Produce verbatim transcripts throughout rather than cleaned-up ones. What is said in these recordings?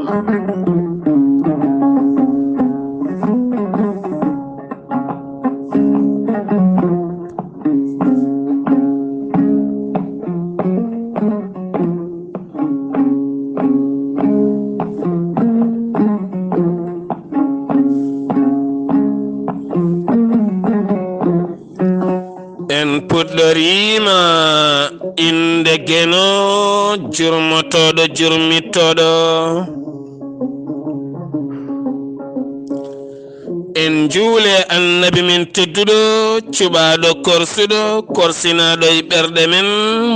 En puɗɗoriima innde Geno, jurmotooɗo, jurmitooɗo. En njuule Annabi men tedduɗo, cuɓaaɗo, korsuɗo, korsinaaɗo e ɓerɗe men,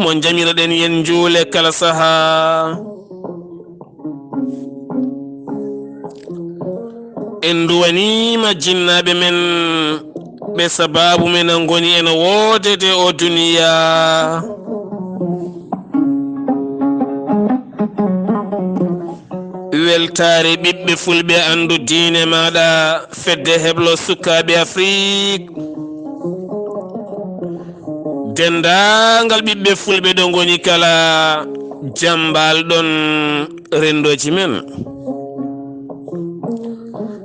mo njamiroɗen yen njuule kala sahaa. En nduwaniima jinnaaɓe men, ɓe sabaabu men a ngoni ena woodede o duniyaa. Weltaare ɓiɓɓe fulɓe, anndu diine maaɗa, fedde heblo sukaaɓe Afrik. Denndaangal ɓiɓɓe fulɓe ɗo ngoni kala, jam mbaal ɗon renndooji men.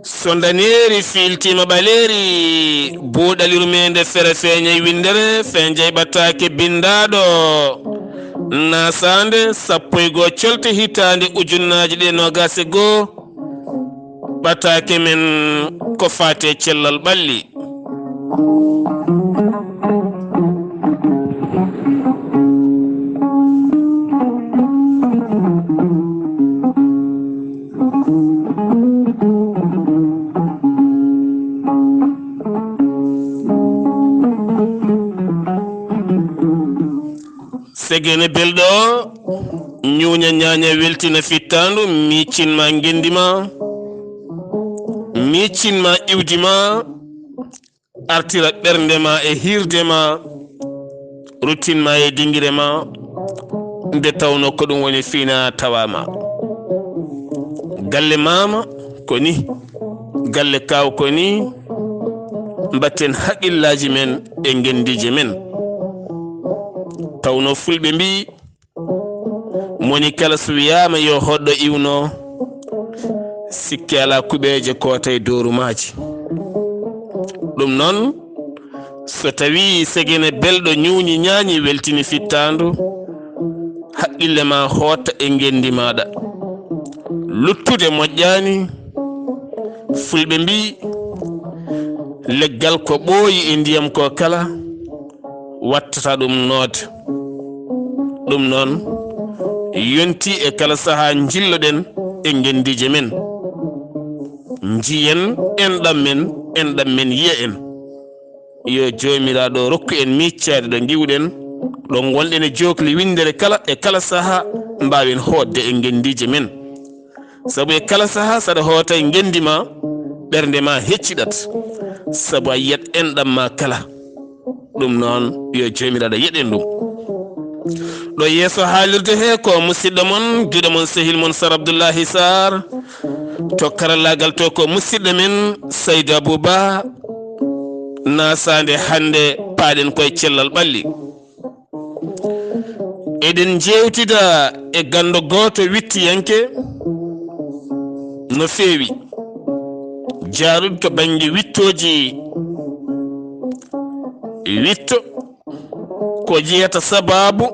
So ndaneeri fiiltiima ɓaleeri, buuɗal yurmeende fere feeñay winndere, feeñay ɓataake binndaaɗo, naasaande sappo e goo colte hitaande ujunnaaji ɗe noogaas e goo, ɓataake men ko faati e cellal ɓalli. Segene belɗo, ñuuña ñaaña weltina fittaandu, miicin ma ngenndi ma, miicin ma iwdi ma, artira ɓernde ma e hiirde ma, ruttin ma e dingire ma, nde tawno ko ɗum woni fina tawa ma. Galle maama ko ni, galle kaaw ko ni, mbatten haqqillaaji men e ngenndiije men. Tawno fulɓe mbii, moni kala so wiyaama yo hoɗɗo iwno, sikke alaa kuɓeeje koota e dooru maaji. Ɗum noon, so tawii segene belɗo ñuuñi ñaañi weltini fittaandu, haqqille ma hoota e ngenndi maaɗa. Luttude moƴƴaani, fulɓe mbii, leggal ko ɓooyi e ndiyam ko kala, wattata ɗum noode. Ɗum noon, yonti e kala sahaa njilloɗen e ngenndiije men. Njiyen enɗam men, enɗam men yiya en. Yo Joomiraaɗo rokku en miiccaade ɗo ngiwɗen, ɗo ngonɗen e jookli winndere kala e kala sahaa, mbaawen hootde e ngenndiije men. Sabu e kala sahaa, saɗa hoota e ngenndi ma, ɓernde ma hecciɗat. Sabu a yiyat enɗam ma kala. Ɗum noon, yo Joomiraaɗo yeɗen ɗum. Ɗo yeeso haalirde he ko musidɗo mon, giɗo mon, sehil mon, Sar Abdullahi Sar. To karallaagal to ko musidɗo men, Saydu Abuba. Naasaande hannde, paaɗen koye cellal ɓalli. Eɗen njeewtida e ganndo gooto wittiyanke no feewi, jaaruɗo to bannge wittooji. Witto ko jeyata sabaabu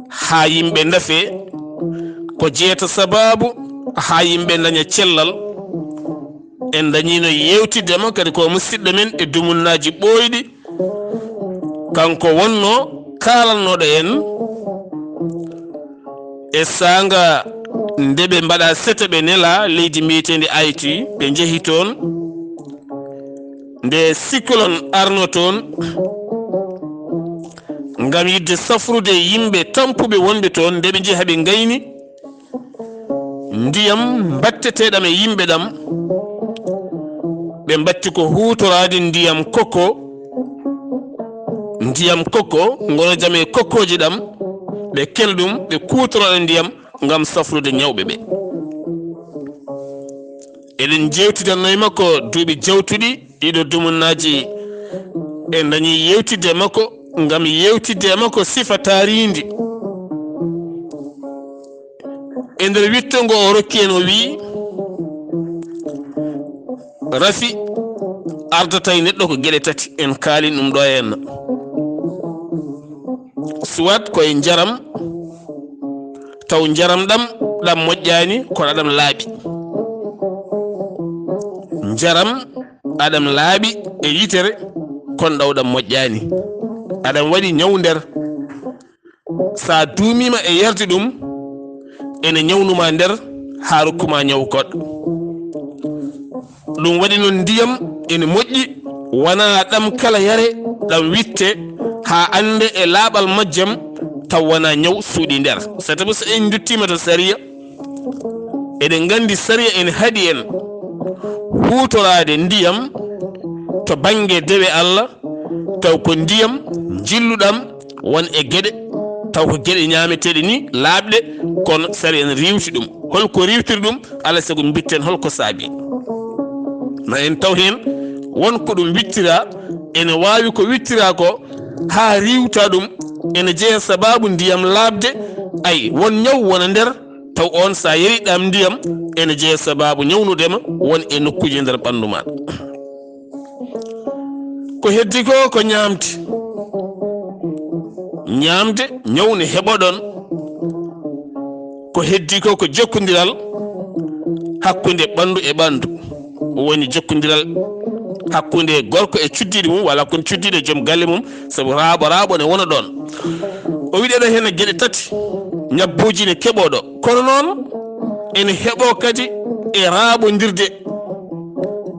haa yimɓe ndafe, ko jeyata sabaabu haa yimɓe ndaña cellal. En ndañiino yeewtidde mo kadi ko musidɗo men e dumunnaaji ɓooyɗi. Kanko wonno kaalannooɗo en e saanga nde ɓe mbaɗa sete, ɓe nela leydi mbiyeteendi Ayiti, ɓe njehi toon. Nde sikolon arno toon ngam yiɗde safrude yimɓe tampuɓe wonɓe toon, nde ɓe njehi ɓe ngayni ndiyam mbatteteeɗam e yimɓe ɗam, ɓe mbatti ko huutoraade ndiyam koko, ndiyam koko, ngono jam e kokkooji ɗam, ɓe kel ɗum, ɓe kuutoroo ndiyam ngam safrude ñawɓe ɓe. Eɗen njeewtidanno e makko duuɓi jawtuɗi, ɗiɗo dumunnaaji, en dañi yeewtidde e makko ngam yeewtidde e makko sifa taariindi. Nder witto ngo o rokki en, o wi'i, rafi ardata e neɗɗo ko geɗe tati, en kaalin ɗum ɗo henna. Soit ko e njaram, taw njaram ɗam, ɗam moƴƴaani, kono ɗam laaɓi. Njaram aɗam laaɓi e yitere, kono ɗaw ɗam moƴƴaani. Aɗam waɗi ñaw nder. Sa duumiima e yarde ɗum, ene ñawnuma nder, haa rokkuma ñaw goɗɗo. Ɗum waɗi noon ndiyam ene moƴƴi, wonaa ɗam kala yare, ɗam witte haa annde e laaɓal majjam, taw wonaa ñaw suuɗi nder. Sabu so en nduttiima to sariya, eɗen nganndi sariya ene haɗi en huutoraade ndiyam to bannge dewe Allah, taw ko ndiyam njilluɗam won e geɗe, taw ko geɗe ñaameteeɗe ni laaɓɗe, kono sariya ene riiwti ɗum. Holko riiwtiri ɗum? Alaa sago mbitten holko saabi. Ma en taw heen won ko ɗum wittira, ene waawi ko wittira ko haa riiwta ɗum, ene jeya sababu ndiyam laaɓde, ay, won ñaw wona nder, taw on sa yari ɗam ndiyam, ene jeya sababu ñawnudema won e nokkuji nder ɓanndu ma. Ko heddi ko, ko ñaamde. Ñaamde, ñaw ne heɓoɗon. Ko heddi ko, ko jokkondiral hakkunde ɓanndu e ɓanndu. Woni jokkondiral hakkunde gorko e cuddiiɗo mum, walla hakkunde cuddiiɗo e joom galle mum, sabu raaɓo, raaɓo ne wona ɗoon. O wiɗi ɗo heen geɗe tati, ñabbuuji ne keɓoo ɗo. Kono noon, ene heɓoo kadi e raaɓondirde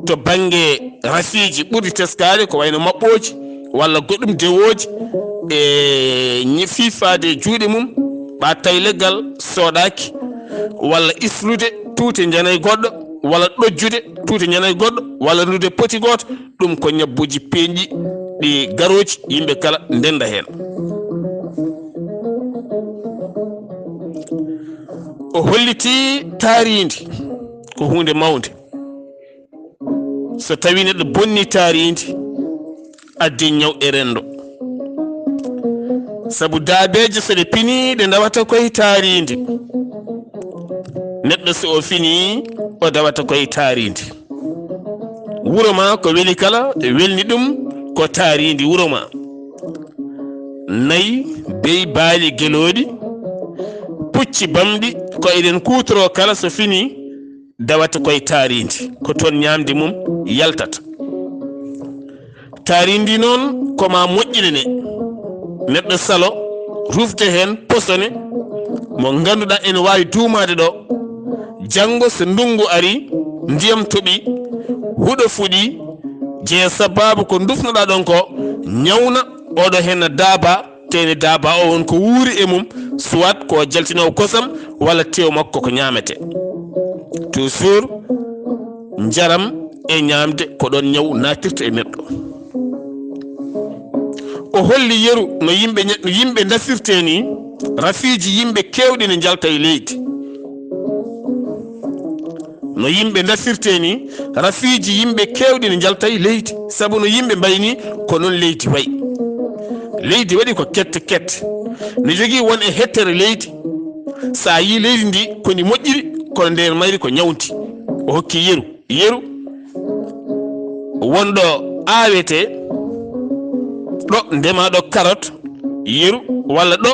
to bannge rafiiji ɓurɗi teskaade, ko wayno maɓɓooji walla goɗɗum dewooji, e ñi-, fiifaade e juuɗe mum, ɓa tawi leggal soɗaaki, walla islude tuute njanay goɗɗo, walla ɗojjude tuute njanay goɗɗo, walla nude poti gooto, ɗum ko ñabbuuji peeñɗi ɗi garooji, yimɓe kala ndennda heen. O holliti taariindi ko huunde mawnde. So tawi neɗɗo bonni taariindi, addi ñaw e renndo. Sabu daabeeje so ɗe pini, ɗe ndawata koye taariindi. Neɗɗo so o fini, o dawata koye taariindi. Wuro ma ko weli kala, welni ɗum ko taariindi wuro ma. Nayi, beyi, baali, gelooɗi, pucci, bamɗi, ko eɗen kuutoroo kala so fini, dawata koye taariindi, ko toon ñaamde mum yaltata. Taariindi noon ko ma moƴƴinane, neɗɗo salo, rufde heen posone mo ngannduɗaa ene waawi duumaade ɗo. Janngo so ndunngu ari, ndiyam toɓi, huɗo fuɗi, jeya sabaabu ko ndufnoɗaa ɗon ko, ñawna oɗo heen daaba, teeni daaba o won ko wuuri e mum, soit ko jaltinoowo kosam walla tew makko ko ñaamete. Toujours, njaram e ñaamde ko ɗoon ñaw naatirta e neɗɗo. O holli yeru no yimɓe ña-, no yimɓe ndafirtee ni, rafiiji yimɓe keewɗi ne njalta e leydi. No yimɓe ndafirtee ni, rafiiji yimɓe keewɗi ne njalta e leydi. Sabu no yimɓe mbayi ni, ko noon leydi wayi. Leydi waɗi ko kette kette. Ne jogii won e hettere leydi. So a yii leydi ndi, ko ndi moƴƴiri, kono nder mayri ko ñawndi. O hokki yeru. Yeru wonɗo aawetee, ɗo ndema ɗo carotte, yeru, walla ɗo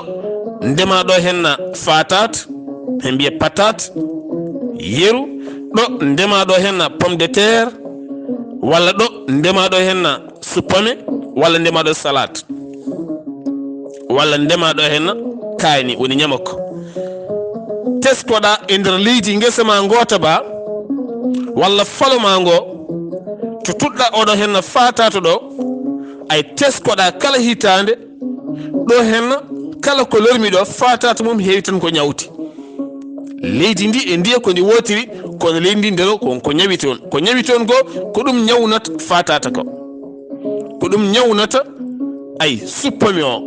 ndema ɗo henna faataat, ɓe mbiya patate, yeru, ɗo ndema ɗo henna pomme de terre, walla ɗo ndema ɗo henna suppame, walla ndema ɗo salade, walla ndema ɗo henna kaani, woni ñamoko. Teskoɗa e nder leydi ngesa ma ngoota ba, walla falo ma ngo, to tuɗɗa oɗo henna faatato ɗo, ay teskoɗa kala hitaande, ɗo henna kala ko lormi ɗo faatato mum heewi tan ko ñawti. Leydi ndi e ndiya ko ndi wootiri, kono leydi ndi ndero ko, ko ñawi toon. Ko ñawi toon ko, ko ɗum ñawnata faatato ko. Ko ɗum ñawnata, ay, suppami o.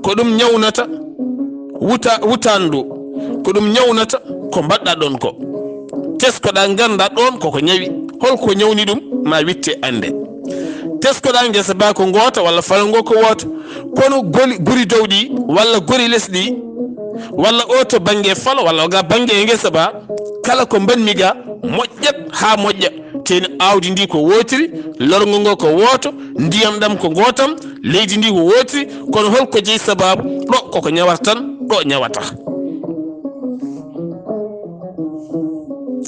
Ko ɗum ñawnata wuta-, wutandu. Ko ɗum ñawnata ko mbaɗɗa ɗon ko. Teskoɗa ngannda ɗon koko ñawi. Holko ñawni ɗum? Ma witte annde. Teskoɗa ngesa ba ko ngoota walla falo ngo ko wooto. Kono goli, guri dow ɗi walla gori les ɗi, walla o to bannge falo, walla o ga bannge e ngesa ba, kala ko mbaɗmi ga moƴƴat haa moƴƴa. Teeni aawdi ndi ko wootiri, lorngo ngo ko wooto, ndiyam ɗam ko ngootam, leydi ndi ko wootiri, kono hol ko jeyi sabaabu? Ɗo koko ñawata tan, ɗo ñawata.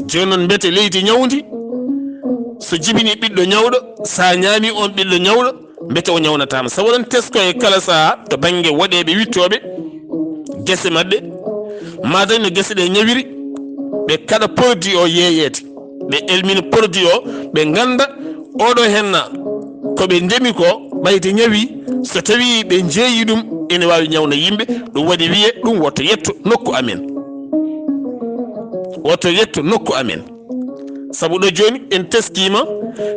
Jooni noon, mbete leydi ñawndi, so jibini ɓiɗɗo ñawɗo, so a ñaami on ɓiɗɗo ñawɗo, mbete o ñawnataama? Sabu oɗon tesko e kala sahaa to bannge woɗeeɓe wittooɓe gese maɓɓe, maa dañ no gese ɗe ñawiri, ɓe kaɗa produit o yeeyeede, ɓe elmina produit o, ɓe ngannda oɗo henna ko ɓe ndemi ko, ɓayde ñawi, so tawi ɓe njeeyi ɗum, ene waawi ñawna yimɓe. Ɗum waɗi wiye ɗum woto yetto nokku amen, woto yetto nokku amen. Sabu ɗo jooni en teskiima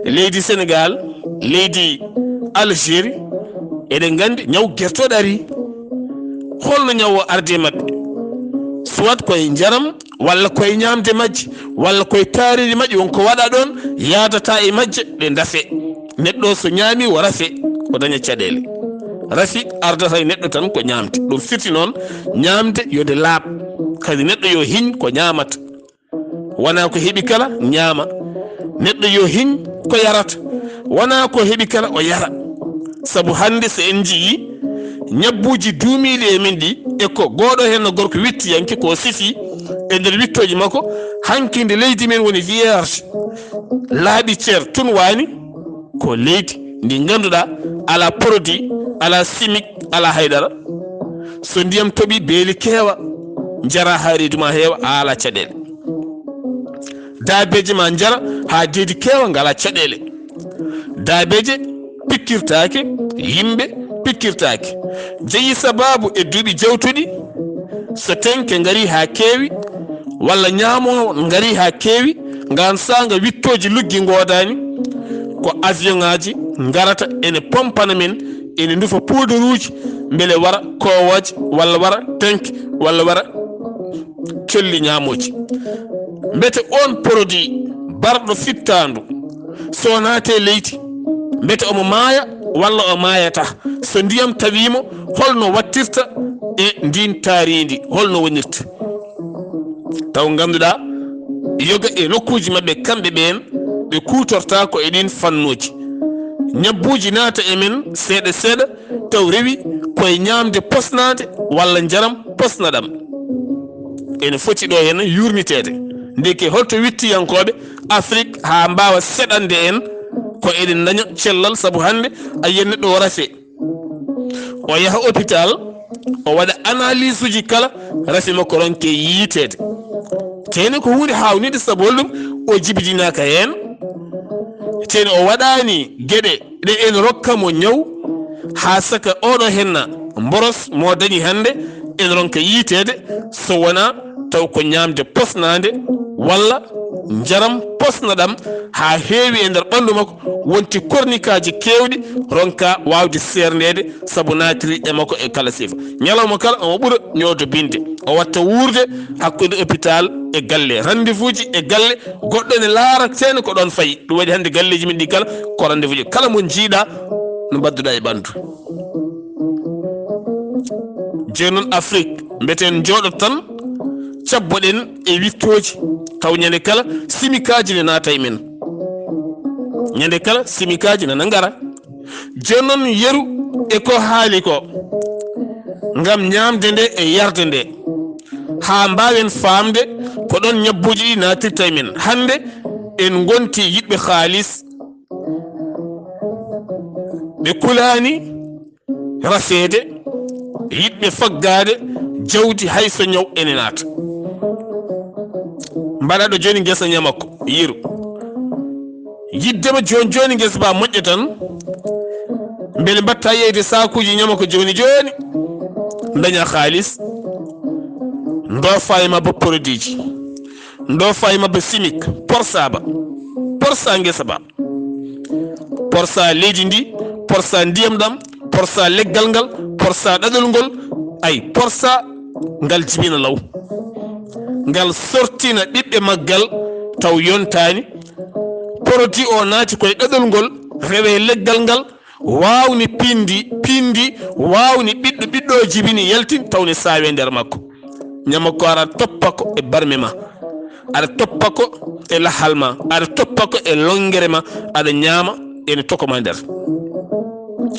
leydi Senegaal, leydi Algérie, eɗen nganndi ñaw gertooɗo ari. Holno ñaw o ardi e maɓɓe? Soit koye njaram, walla koye ñaamde majje, walla koye taariindi majje, won ko waɗa ɗoon, yaadata e majje, ɗe ndafe. Neɗɗo so ñaami o rafe, o daña caɗeele. Rafi ardata e neɗɗo tan ko ñaamde. Ɗum firti noon, ñaamde yo nde laaɓ, kadi neɗɗo yo hiñ ko ñaamata. Wonaa ko heɓi kala ñaama. Neɗɗo yo hiñ ko yarata. Wonaa ko heɓi kala o yara. Sabu hannde so en njiyii ñabbuuji duumiiɗi e men ɗi, e ko gooɗo heen no gorko wittiyanke ko sifi e nder wittooji makko, hanki nde leydi men woni vierge, laaɓi cer, tun waani, ko leydi ndi ngannduɗaa alaa produit, alaa chimique, alaa haydara. So ndiyam toɓi, beeli keewa, njara haa reedu ma heewa, a alaa caɗeele. Daabeeje ma njara haa deedi keewa, ngala caɗeele. Daabeeje pikkirtaake, yimɓe pikkirtaake. Jeyi sabaabu e duuɓi jawtuɗi, so tenke ngari haa keewi, walla ñaamo ngari haa keewi, ngaan saanga wittooji luggi ngoodaani, ko avion ŋaaji ngarata ene pompana men, ene ndufa puudaruuji, mbele wara koowooje, walla wara tenke, walla wara colli ñaamooji. Mbete oon produit barɗo fittaandu, so naate leydi, mbete omo maaya walla o maayata? So ndiyam tawiimo, holno wattirta e ndiin taariindi? Holno wonirta? Taw ngannduɗaa, yoga e nokkuuji maɓɓe kamɓe ɓeen, ɓe kuutorta ko e ɗiin fannuuji. Ñabbuuji naata e men seeɗa seeɗa, taw rewi koye ñaamde posnaande walla njaram posnaɗam. Ene foti ɗo heen yuurniteede. Ndeke holto wittiyankooɓe Afrik haa mbaawa seɗande en ko eɗen ndaña cellal? Sabu hannde a yiyat neɗɗo o rafe, o yaha hôpital, o waɗa analyse uji kala, rafi makko ronke yiiteede. Teeni ko huunde haawniinde, sabu holɗum? O jibidinaaka heen. Teeni o waɗaani geɗe ɗe en rokka mo ñaw, haa saka oɗo henna mboros mo dañi hannde, en ronka yiiteede, so wonaa taw ko ñaamde posnaande walla njaram posnaɗam haa heewi e nder ɓanndu makko, wonti kornikaaji keewɗi, ronka waawde seerndeede, sabu naatiri e makko e kala sifa. Ñalawma kala omo ɓura ñoodobinde, o watta wuurde hakkunde hôpital e galle, rendez-vous ji e galle, goɗɗo ne laara teene ko ɗoon fayi. Ɗum waɗi hannde galleeji men ɗi kala ko rendez-vous ji. Kala mo njiiɗa no mbadduɗa e ɓanndu. Jooni noon Afrik, mbeten njooɗo tan, cabboɗen e wittooji, taw ñande kala simikaaji ne naata e men. Ñande kala simikaaji nana ngara. Jooni noon yeru e ko haali ko, ngam ñaamde nde e yarde nde, haa mbaawen faamde ko ɗoon ñabbuuji ɗi naatirta e men. Hannde en ngonti yiɗɓe kaalis, ɓe kulaani rafeede, yiɗɓe faggaade jawdi hay so ñaw ene naata. Mbaɗa ɗo jooni ngesa ñamako, yeru. Yiddema jooni jooni ngesa ba moƴƴa tan, mbele mbatta yeyde saakuuji ñamako jooni jooni, ndaña kaalis, ndoofa e mabba produitji, ndoofa e mabba chimique, porsa ba, porsa ngesa ba. Porsa leydi ndi, porsa ndiyam ɗam, porsa leggal ngal, porsa ɗaɗol ngol, ay, porsa ngal jibina law. Ngal sortina ɓiɓɓe maggal taw yontaani. Produit o naati koye ɗaɗol ngol, rewe leggal ngal, waawni pindi, pindi, waawni ɓiɗɗo, ɓiɗɗo o jibini yaltin taw ne saawe nder makko. Ñama ko aɗa toppa ko e barme ma, aɗa toppa ko e lahal ma, aɗa toppa ko e longere ma, aɗa ñaama, ene toko ma nder.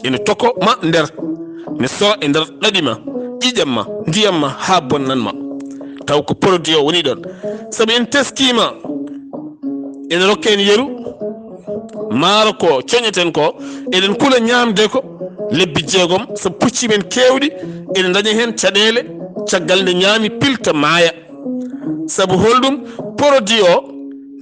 Ene toko ma nder. Ne sora e nder ɗaɗi ma, ƴiƴam ma, ndiyam ma, haa bonnan ma. Taw ko produit o woni ɗon. Sabu en teskiima, ene rokka en yeru, maaro ko coñeten ko, eɗen kula ñaamde ko lebbi jeegom, sabu pucci men keewɗi, ene ndaña heen caɗeele, caggal nde ñaami pilta maaya. Sabu holɗum? Produit o,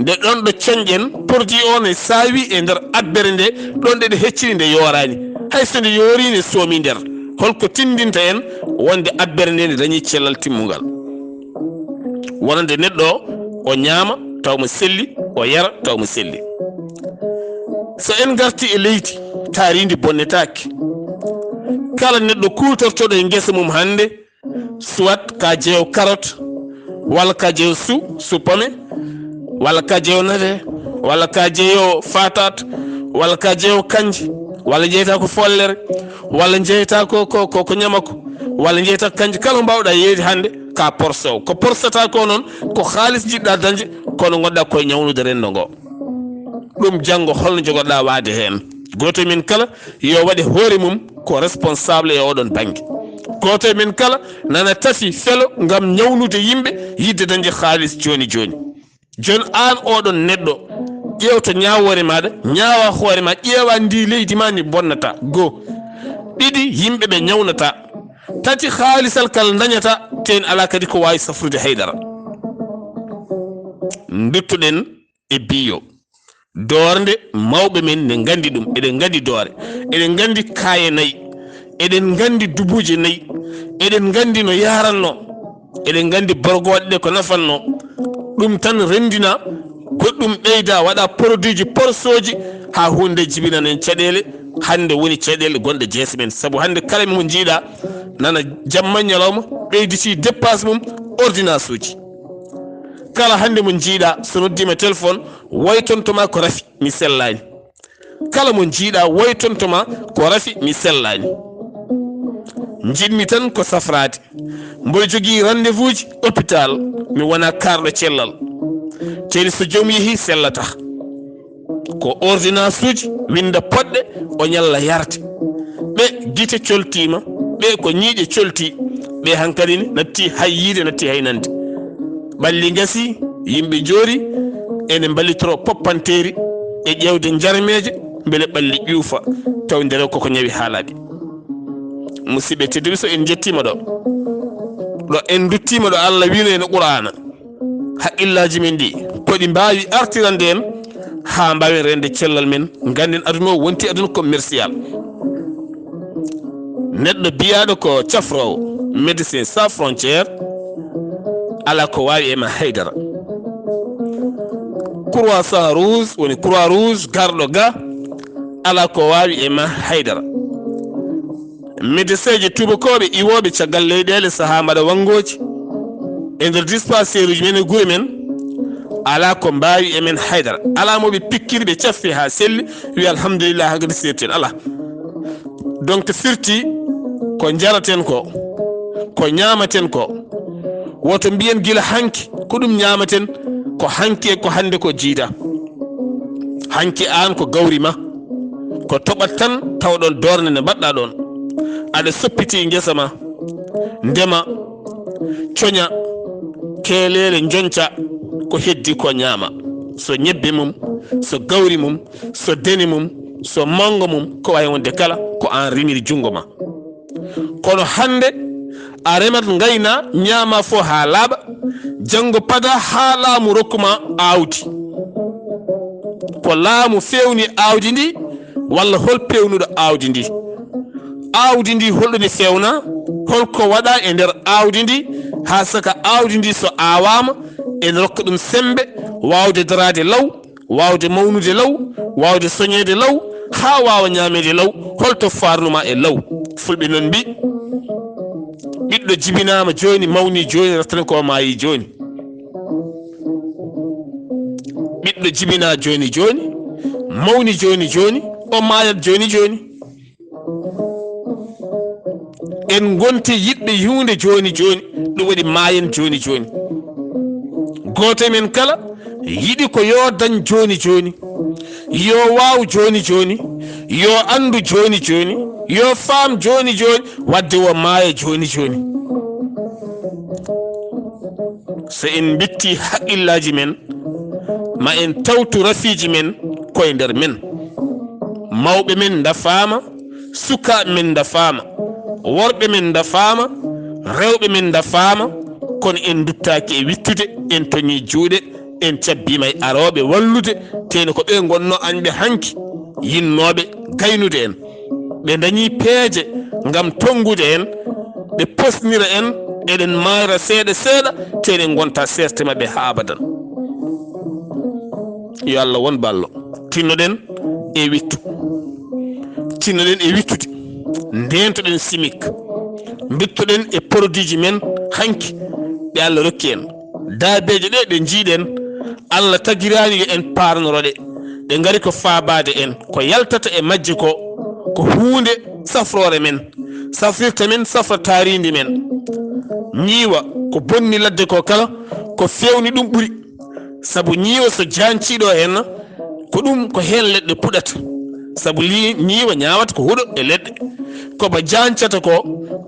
nde ɗon ɗo coñɗen, produit o ne saawi e nder abbere nde, ɗon ɗe ɗe hecciri nde yooraani. Hay so nde yoori ne soomi nder. Holko tindinta en wonde abbere nde ne dañi cellal timmungal? Wonande neɗɗo o, o ñaama taw mo selli, o yara taw mo selli. So en ngarti e leydi taarindi bonnetaake, kala neɗɗo kuutortoɗo e ngesa mum hannde, soit ka jeeyo carotte, walla ka jeeyo su, su pomme, walla ka jeeyo nate, walla ka jeeyo fatat, walla ka jeeyo kanji, walla jeyta ko follere, walla jeyta ko, ko, ko, ko ñamako, walla jeyta ko kanji kala ko mbawɗa yeeyde hannde ka porso. Ko porsata ko noon, ko haalis jiɗɗa dañde, kono ngonɗa koye ñawnude renndo ngo. Ɗum janngo holno jogoɗa waade heen? Gooto e men kala yo waɗe hoore mum ko responsable e oɗon bannge. Gooto e men kala nana tati felo ngam ñawnude yimɓe, yidde dañde haalis jooni jooni. Jooni aan oɗon neɗɗo, ƴeewto ñaawoore maaɗa, ñaawa hoore ma, ƴeewa ndi leydi ma ndi bonnata. Goo. Ɗiɗi, yimɓe ɓe ñawnata. Tati, haalisal kal dañata, teen alaa kadi ko waawi safrude haydara. Nduttuɗen e biyo. Doornde, mawɓe men ne nganndi ɗum. Eɗen nganndi doore. Eɗen nganndi kaaye nayi. Eɗen nganndi dubuuje nayi. Eɗen nganndi no yaranno. Eɗen nganndi borgooɗe ɗe ko nafanno. Ɗum tan renndina, goɗɗum ɓeyda, waɗa produit ji porsooji, haa huunde jibinana en caɗeele. Hannde woni caɗeele gonɗe jeese men. Sabu hannde kala mo njiiɗa nana jamma ñalawma ɓeyditi dépense mum ordonnance uji. Kala hannde mo njiiɗa so noddiima téléphone, waytonto ma ko rafi, mi sellaani. Kala mo njiiɗa waytonto ma ko rafi, mi sellaani. Njiɗmi tan ko safraade. Mboɗo jogii rendez-vous ji hôpital, mi wona kaarɗo cellal. Teni so joom yehi sellata. Ko ordonnance uji, winnda poɗɗe, o ñalla yarde. Ɓe gite coltiima, ɓe ko ñiiƴe colti, ɓe hankadi ne natti hay yiide, natti hay nande. Ɓalli ngasi, yimɓe njoori, ene mballitoro poppanteeri e ƴeewde njarmeeje, mbele ɓalli ƴuufa, taw ndere koko ñawi haa laaɓi. Musidɓe tedduɓe, so en njettiima ɗo, ɗo en nduttiima ɗo Allah wiino en Qur'aana, haqqillaaji men ɗi, ko ɗi mbaawi artirande en haa mbaawen reende cellal men, ngannden aduna o wonti aduna commercial. Neɗɗo biyaaɗo ko cafroowo, Médecins Sans Frontières, alaa ko waawi e ma haydara. Croissant Rouge, woni Croix Rouge, garɗo ga, alaa ko waawi e ma haydara. Médecin ji tubakooɓe iwooɓe caggal leyɗeele sahaa mbaɗa wanngooji e nder dispensaire uji men e gure men, alaa ko mbaawi e men haydara. Alaa mo ɓe pikkiri, ɓe caffi haa selli, wi alhamdulillah, hankadi seerti en, alaa. Donc, firti ko njaraten ko, ko ñaamaten ko, woto mbiyen gila hanki ko ɗum ñaamaten, ko hanki e ko hannde ko jiida. Hanki aan ko gawri ma, ko toɓat tan tawa ɗon doornde nde mbaɗɗa ɗon. Aɗa soppiti ngesa ma, ndema, coña, keeleele njonca, ko heddi ko ñaama. So ñebbe mum, so gawri mum, so dene mum, so manngo mum, ko waawi wonde kala ko aan remiri junngo ma. Kono hannde a remat, ngayna, ñaama fof haa laaɓa, janngo pada haa laamu rokku ma aawdi. Ko laamu feewni aawdi ndi, walla hol peewnuɗo aawdi ndi? Aawdi ndi holɗo ndi feewna? Holko waɗa e nder aawdi ndi haa saka aawdi ndi so aawaama ene rokka ɗum semmbe waawde daraade law, waawde mawnude law, waawde soñeede law, haa waawa ñaameede law? Holto faarnuma e law? Fulɓe noon mbi, ɓiɗɗo jibinaama jooni, mawni jooni, rattana ko maayi jooni. Ɓiɗɗo jibina jooni jooni, mawni jooni jooni, o maayat jooni jooni. En ngonti yiɗɓe huunde jooni jooni. waɗi maayen jooni jooni. Gooto e men kala yiɗi ko yo dañ jooni jooni, yo waaw jooni jooni, yo anndu jooni jooni, yo faam jooni jooni, wadde wo maaya jooni jooni. So en mbitti haqqillaaji men, ma en tawtu rafiiji men koye nder men. Mawɓe men ndafaama, sukaaɓe men ndafaama, worɓe men ndafaama, rewɓe men ndafaama, kono en nduttaaki e wittude, en toñii juuɗe, en cabbiima e arooɓe wallude, tee ne ko ɓe ngonnoo añɓe hanki, yinnooɓe gaynude en. Ɓe ndañii peeje ngam tonngude en, ɓe posnira en, eɗen maayra seeɗa seeɗa, tee ne ngonta seerte maɓɓe haa abadan. Yo Allah won ballo. Tinnoɗen e wittu. Tinnoɗen e wittude. Ndeentoɗen simik. Mbittoɗen e produitji men hanki ɗe Allah rokki en. Daabeeje ɗe, ɗe njiiɗen, Allah tagiraani yo en paarnoro ɗe. Ɗe ngari ko faabaade en. Ko yaltata e majje ko, ko huunde safroore men. Safrirta men, safra taariindi men. Ñiiwa ko bonni ladde ko kala, ko feewni ɗum ɓuri. Sabu ñiiwa so jaañcii ɗo heen, ko ɗum ko heen leɗɗe puɗata. Sabu li-, ñiiwa ñaawata ko huɗo e leɗɗe. Ko ba jaañcata ko,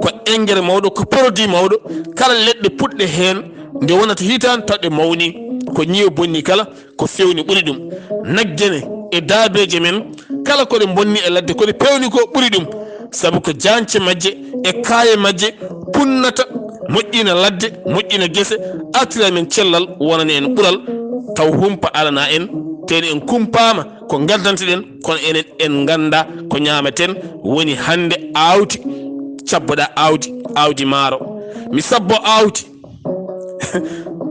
ko engrais mawɗo, ko produit mawɗo. Kala leɗɗe puɗɗe heen, nde wonata hitaande taw ɗe mawni, ko ñiiwa bonni kala, ko feewni ɓuri ɗum. Nagge ne e daabeeje men, kala ko ɗe mbonni e ladde, ko ɗe peewni ko ɓuri ɗum. Sabu ko jaañce majje e kaaye majje punnata, moƴƴina ladde, moƴƴina gese, artira men cellal, wonana en ɓural, taw humpa alana en, tee ne en kumpaama ko ngaddanteɗen, kono enen en nganndaa ko ñaameten. Woni hannde aawdi, cabboɗaa aawdi, aawdi maaro. Mi sabbo aawdi.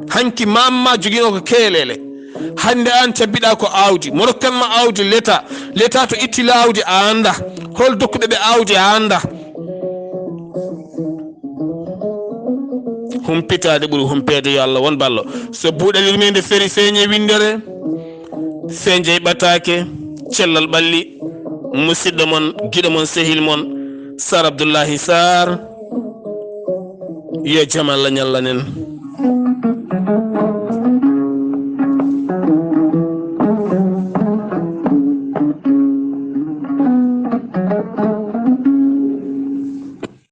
Hanki maam ma joginoo ko keeleele. Hannde aan cabbiɗaa ko aawdi. Mo rokkan ma aawdi leta. Leta to itti la aawdi a annda. Hol dokkuɓe ɓe aawdi a annda. Humpitaade ɓuri humpeede, yo Allah won ballo. So buuɗal yurmeende feri feeñe winndere. Feeñe ɓataake, cellal ɓalli. Musidɗo mon, giɗo mon, sehil mon, Sar Abdullahi Sar. Yo jam Allah ñallanen.